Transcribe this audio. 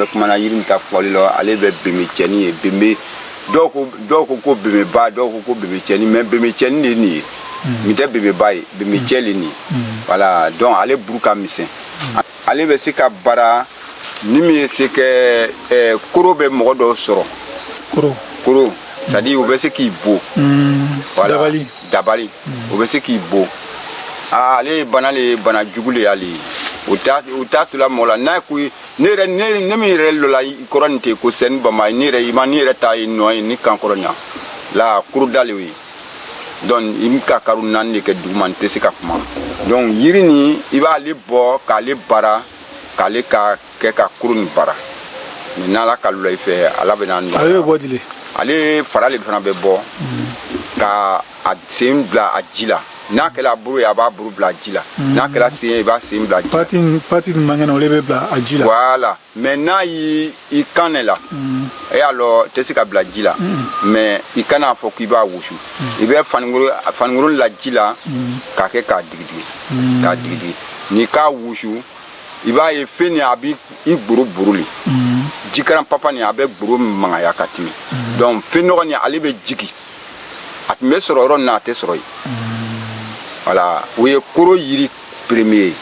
An bɛ kumana yiri min ta fɔli la, ale bɛ bemecɛni ye. Beme, dɔw ko ko bemeba, dɔw ko ko bemecɛni, mais bemecɛni de ye nin ye. Nin tɛ bemeba ye, bemecɛ le nin ye. Voilà, donc ale buru ka misɛn, ale bɛ se ka baara ni min ye se kɛ koro bɛ mɔgɔ dɔw sɔrɔ. Koro. Koro, c'est à dire u bɛ se k'i bon. Voilà. Dabali. Dabali, o bɛ se k'i bon. Aa, ale ye bana le ye, bana jugu le y'ale ye. O t'a tola mɔgɔ la n'a ko ne yɛrɛ, ne min yɛrɛ lɔla i kɔrɔ nin ten ko sɛni bama ne yɛrɛ i ma ne yɛrɛ ta ye nɔ ye ni kan kɔrɔ ɲa la koro da le o ye. Donc i bɛ ka karo 4 de kɛ duguma, n tɛ se ka kuma. Donc yiri nin, i b'ale bɔ k'ale bara, k'ale ka kɛ ka koro nin bara. Mais n'Ala ka lɔ i fɛ, Ala bɛ n'a nɔgɔya. Ale bɛ bɔ di le? Ale fara le fana bɛ bɔ ka a sen bila a ji la. N'a kɛra a buru ye, a b'a buru bila a ji la. N'a kɛra sen ye, i b'a sen bila a ji la. Partie nin man kɛnɛ, olu bɛ bila a ji la. Voilà, mais n'a y'i i kan ne la, e y'a lɔ tɛ se ka bila ji la, mais i kana fɔ k'i b'a wusu. I bɛ fanikoro la ji la k'a kɛ k'a digidigi, k'a digidigi. N'i k'a wusu, i b'a ye fɛn nin a b'i i gboro boro le. Jikaran papa nin, a bɛ gboro magaya ka tɛmɛ. Donc fɛn nɔgɔ nin, ale bɛ jigi, a tun bɛ sɔrɔ yɔrɔ min na, a tɛ sɔrɔ yen. Voilà, o ye koro yiri premier ye.